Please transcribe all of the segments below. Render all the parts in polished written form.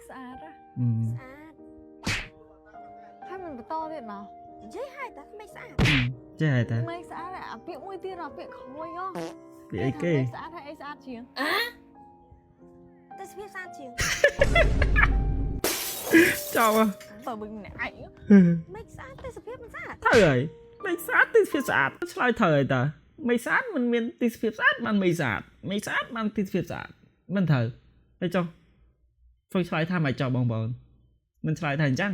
ស្អាតណា ស្អាត ហើយមិនបន្តទៀតមក និយាយហើយតាមេឃស្អាត ចេះហើយតា មេឃស្អាតអាពាក្យមួយទៀតអាពាក្យក្មួយហ៎ ពីអីគេ មេឃស្អាតហើយអីស្អាតជាង តែសភាពស្អាតជាង ចប់ហ៎ បើវិញម្នាក់ឯង មេឃស្អាតតែសភាពមិនស្អាត ត្រូវហើយមេឃស្អាតទេសភាពស្អាតឆ្លើយត្រូវហើយតាមេឃស្អាតមិនមានទេសភាពស្អាតបានមេឃស្អាតមេឃស្អាតបានទេសភាពស្អាតមិនត្រូវហើយចុះធ្វើឆ្លើយថាមិនចោះបងប្អូនមិនឆ្លើយថាអញ្ចឹង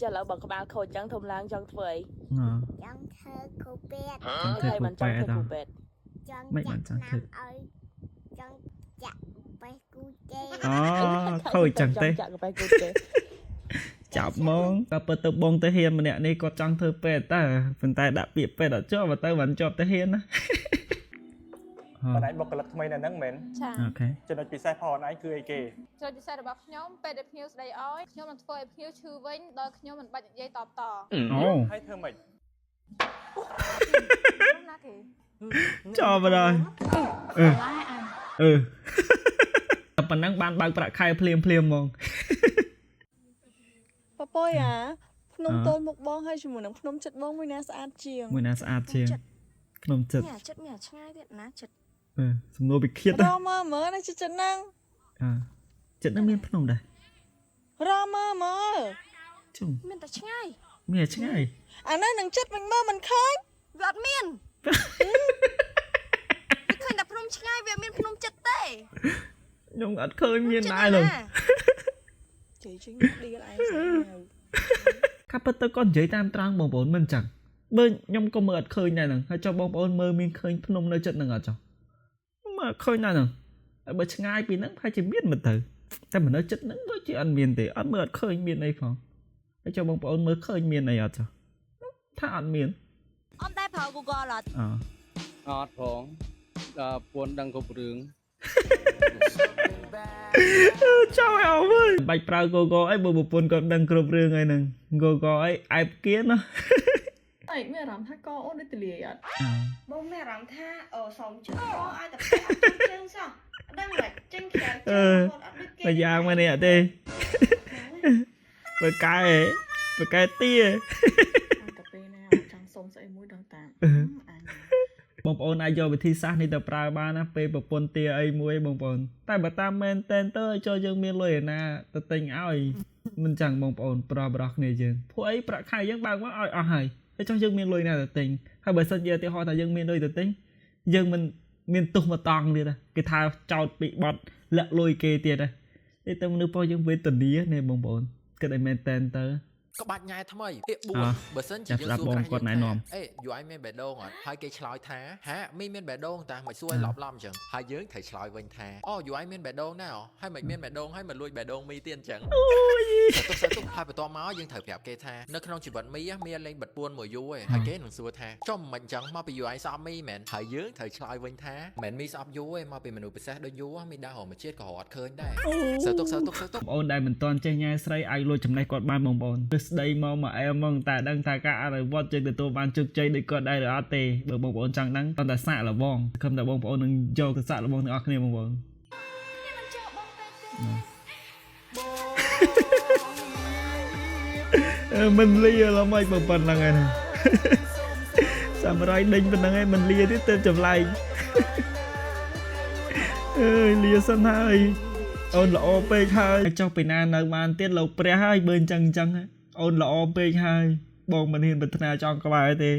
ចាឥឡូវបើក្បាលខូចចឹងធំឡើងចង់ធ្វើអី អ ចង់ធ្វើគ្រូពេទ្យ ចង់ធ្វើ ហើយមិនចង់ធ្វើគ្រូពេទ្យ ចង់ មិនបាន ចាក់ ចង់ធ្វើ ថ្នាំឲ្យចង់ចាក់បេះគូទេ អូខូចចឹងទេ ចង់ចាក់កប៉េះគូទេ ចាប់ហ្មងក៏ពិតទៅបងទៅហ៊ានម្នាក់នេះគាត់ចង់ធ្វើពេទ្យតើប៉ុន្តែដាក់ពាក្យពេទ្យអត់ជាប់បើទៅបានជាប់ទៅហ៊ានណា បងឯងបុគ្គលិកថ្មីនៅហ្នឹងមែន ចា OK ចំណុចពិសេសផងឯងគឺអីគេ ចំណុចពិសេសរបស់ខ្ញុំពេលដែលភ្ញៀវស្ដីឲ្យខ្ញុំនឹងធ្វើឲ្យភ្ញៀវឈឺវិញដោយខ្ញុំមិនបាច់និយាយតបត អូ ហើយធ្វើម៉េច ណាគេ ចប់បណ្ដោយអឺ ឡាយអញ អឺតែប៉ុណ្ណឹងបានបើកប្រាក់ខែភ្លាមភ្លាមហ្មង ប៉ប៉យអាភ្នំ អ่า តូចមុខបងហើយជាមួយនឹងភ្នំចិត្តបងមួយណាស្អាតជាង មួយណាស្អាតជាងក្នុងចិត្ត មានអាចិត្តមានអាឆ្ងាយទៀតណាចិត្ត អឺសំណួរវិឃាត រមើលមើលណាចិត្តចិត្តហ្នឹង អើចិត្តនឹងមានភ្នំដែរ រមើលមើល ជុំ មានតែឆ្ងាយ មានតែឆ្ងាយ អានេះនឹងចិត្តវិញមើលមិនឃើញ វាអត់មានវាឃើញតែភ្នំឆ្ងាយវាអត់មានភ្នំចិត្តទេ ខ្ញុំអត់ឃើញមានដែរលោក ជិះជិះឌីលឯងស្អាត កាពិតទៅគាត់និយាយតាមត្រង់បងប្អូនមិនចឹងបើខ្ញុំក៏មើលអត់ឃើញដែរហ្នឹងហើយចុះបងប្អូនមើលមានឃើញភ្នំនៅចិត្តហ្នឹងអត់ចុះមើលអត់ឃើញដែរហ្នឹងហើយបើឆ្ងាយពីហ្នឹងប្រហែលជាមានមិនទៅតែមិននៅចិត្តហ្នឹងដូចជាអត់មានទេអត់មើលអត់ឃើញមានអីផងហើយចុះបងប្អូនមើលឃើញមានអីអត់ចុះថាអត់មាន អមតែប្រើ Google អត់ អ អត់ផងដល់ពួនដឹងគ្រប់រឿង ចោលឲ្យអស់វើយបាច់ប្រើ Google អីបើប្រពន្ធគាត់ដឹងគ្រប់រឿងហើយហ្នឹង Google អីអែបគៀនណា អីមានអារម្មណ៍ថាកអូនដូចទលាយអត់ បងមានអារម្មណ៍ថាអូសុំជើងបងឲ្យតែផ្ទះអត់ជើងសោះអត់ដឹងមិនចេញក្រៅជើងរហូតអត់ដូចគេ មួយយ៉ាងមកនេះអត់ទេបើកែបើកែទា តែពេលណាចង់សុំស្អីមួយដឹងតាមអញ បងប្អូនអាចយកវិធីសាស្ត្រនេះទៅប្រើបានណាពេលប្រពន្ធទាអីមួយបងប្អូនតែបើតាមមែនតែនទៅឲ្យចូលយើងមានលុយឯណាទៅទិញឲ្យមិនចឹងបងប្អូនប្រោះប្រោះគ្នាយើងពួកអីប្រាក់ខែយើងបើកមកឲ្យអស់ហើយហើយចង់យើងមានលុយណាទៅទិញហើយបើសិនជាឧទាហរណ៍ថាយើងមានលុយទៅទិញយើងមិនមានទុះមកតង់ទៀតណាគេថាចោតពីបត់លាក់លុយគេទៀតណាទេតែមនុស្សប្រុសយើងវេទនានេះបងប្អូនគិតឲ្យមែនតែនទៅ ក្បាច់ញ៉ែថ្មីពាក្យ អ่ะ 4បើសិនជា ចាំស្ដាប់បង យើងសួរក្រាស់ គាត់ណែនាំ យើងថាអេយូឯងមានបេះដូងអត់ហើយគេឆ្លើយថាហាមីមានបេះដូងតាមិនសួរឲ្យឡប់ឡំអញ្ចឹងហើយយើងត្រូវឆ្លើយវិញថាអូយូឯងមានបេះដូងណាហើយមិនមានបេះដូងហើយមិនលួចបេះដូងមីទៀតអញ្ចឹងសតុកសតុកហើយបន្ទាប់មកយើងត្រូវប្រាប់គេថានៅក្នុងជីវិតមីមានលេងបិទពួនមួយយូរឯងហើយគេនឹងសួរថាចុះមិនអញ្ចឹងមកពីយូឯងស្អប់មីមែនហើយយើងត្រូវឆ្លើយវិញថាមិនមីស្អប់យូរឯងមកពីមនុស្សពិសេសដូចយូរមីដើររកមួយជាតិក៏រកអត់ឃើញដែរសតុកសតុកសតុក បងប្អូនដែលមិនទាន់ចេះញ៉ែស្រីអាចលួចចំណេះគាត់បានបងប្អូនទិស្ដីមកមកអែមហ្មងតែដឹងថាការអនុវត្តជើងទទួលបានជោគជ័យដូចគាត់ដែរឬអត់ទេបើបងប្អូនចង់ដឹងតើតែសាកល្បងខំតែបងប្អូននឹងយកទៅសាកល្បងទាំងអស់គ្នាបងប្អូនអឺមិនលាឡើយមិនបើប៉ុណ្្នឹងឯងសាមរៃដេញប៉ុណ្្នឹងឯងមិនលាទេទៅចម្លែកអើយលាសិនហើយ អូនល្អពេកហើយចុះពីណានៅបានទៀតលោកព្រះហើយបើអញ្ចឹងអញ្ចឹងអូនល្អពេកហើយបងមិនហ៊ានប្រាថ្នាចង់ក្បែរទេ